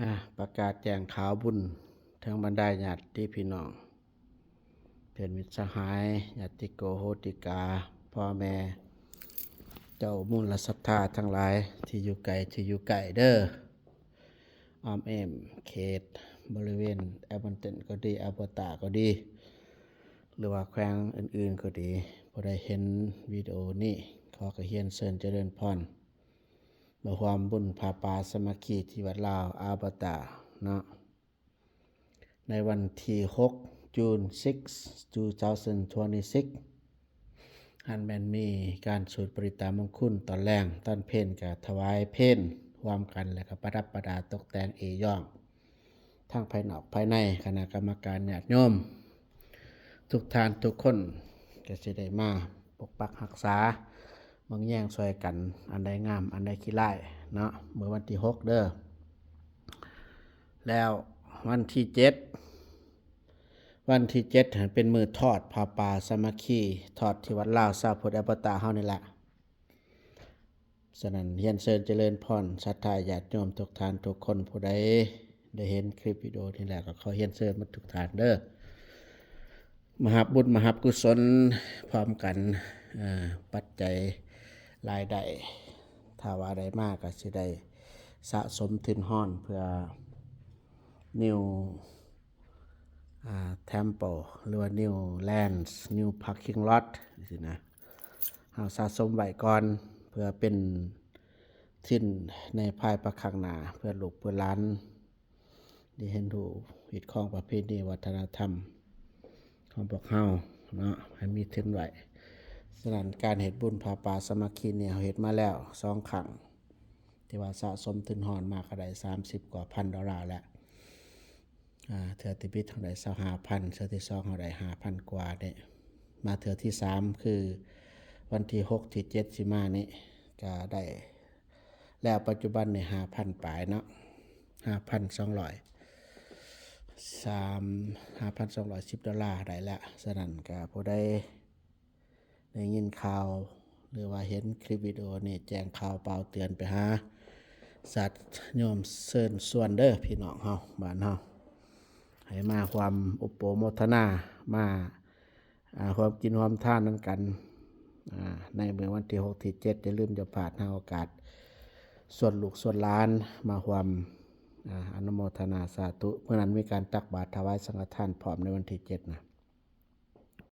ອາ ປະກາດແຈ້ງຂ່າວບຸນ ເຖິງບັນດາຍາດຕິພີ່ນ້ອງ ເພື່ອນມິດສະຫາຍ ຍາດຕິໂກໂຫຕິກາ ພໍ່ແມ່ ເຈົ້າມູນລະສັດທາທັງຫຼາຍ ທີ່ຢູ່ໄກ ທີ່ຢູ່ໃກ້ເດີ. ອ້ອມແອ້ມເຂດບໍລິເວນແອບເບີຕັນກໍດີ ແອລເບີຕາກໍດີ ຫຼືວ່າແຂວງອື່ນໆກໍດີ ຜູ້ໃດເຫັນວິດີໂອນີ້ ຂໍກະຮຽນເຊີນຈະເລີນພອນ ມາຮ່ວມບຸນຜ້າປ່າສາມັກຄີທີ່ວັດລາວອາວເບີຕາເນາະ ໃນວັນທີຫົກ June six, two thousand twenty-six ອັນແມ່ນມີການສູດປະລິດຕາມຸງຄຸນຕອນແລງ ຕອນເພນກະຖວາຍເພນຮ່ວມກັນ ແລ້ວກະປະດັບປະດາຕົກແຕ່ງເອຢອງ ທັງພາຍນອກພາຍໃນ ຄະນະກຳມະການ ຍາດໂຍມ ທຸກທ່ານທຸກຄົນ ກະຊິໄດ້ມາປົກປັກຮັກສາ ເບິ່ງແຍງຊ່ວຍກັນ ອັນໃດງາມ ອັນໃດຂີ້ຮ້າຍເນາະ ມື້ວັນທີຫົກເດີ. ແລ້ວວັນທີເຈັດ ວັນທີເຈັດຫັ້ນເປັນມື້ທອດຜ້າປ່າສາມັກຄີ ທອດທີ່ວັດລາວຊາວພຸດແອວເບີຕາເຮົານີ້ແຫຼະ. ສະນັ້ນ ຮຽນເຊີນຈະເລີນພອນ ສັດທາຍາດໂຍມທຸກທ່ານທຸກຄົນ ຜູ້ໃດໄດ້ເຫັນຄລິບວິດີໂອນີ້ແລ້ວ ກໍຂໍຮຽນເຊີນໝົດທຸກທ່ານເດີ ມາຮັບບຸນມາຮັບກຸສົນພ້ອມກັນ. ເອີ ປັດໄຈລາຍໄດ້ ຖ້າວ່າໄດ້ມາກໍຊິໄດ້ສະສົມທຶນຮອນເພື່ອ New ອ່າ Temple ຫຼືວ່າ New Lands New Parking Lot ຊີ້ນະ ເຮົາສະສົມໄວ້ກ່ອນ ເພື່ອເປັນທຶນໃນພາຍພາກຂ້າງໜ້າ ເພື່ອລູກເພື່ອຫຼານ ໄດ້ຮຽນຮູ້ຮີດຄອງປະເພນີວັດທະນະທຳຂອງພວກເຮົາເນາະ ໃຫ້ມີທຶນໄວ້. ສະນັ້ນ ການເຮັດບຸນຜ້າປ່າສາມັກຄີນີ້ ເຮົາເຮັດມາແລ້ວສອງຄັ້ງ ທີ່ວ່າສະສົມທຶນຮອນມາກໍໄດ້ສາມສິບກວ່າພັນໂດລາແລ້ວ. ອາ ເທື່ອທີໜຶ່ງເຮົາໄດ້ຊາວຫ້າພັນ ເທື່ອທີສອງເຮົາໄດ້ຫ້າພັນກວ່າເດ້. ມາເທື່ອທີສາມ ຄືວັນທີຫົກ ທີເຈັດ ຊິມານີ້ ກະໄດ້ແລ້ວ ປັດຈຸບັນນີ້ຫ້າພັນປາຍເນາະ ຫ້າພັນສອງຮ້ອຍ ສາມ ຫ້າພັນສອງຮ້ອຍສິບໂດລາໄດ້ແລ້ວ. ສະນັ້ນກະຜູ້ໃດ ໄດ້ຍິນຂ່າວ ຫຼືວ່າເຫັນຄລິບວິດີໂອນີ້ ແຈ້ງຂ່າວປ່າວເຕືອນໄປຫາສາດໂຍມ ເຊີນຊວນເດີພີ່ນ້ອງເຮົາ ບ້ານເຮົາ ໃຫ້ມາຮ່ວມອົບໂປໂມທະນາ ມາ ອາ ຮ່ວມກິນຮ່ວມທານນຳກັນ ອາ ໃນມື້ວັນທີຫົກ ທີເຈັດ ຢ່າລືມຢ່າພາດ ຫາໂອກາດ ຊວນລູກຊວນຫຼານມາຮ່ວມ ອາ ອະນຸໂມທະນາສາທຸ. ມື້ນັ້ນມີການຕັກບາດຖວາຍສັງຄະທານພ້ອມໃນວັນທີເຈັດນະ.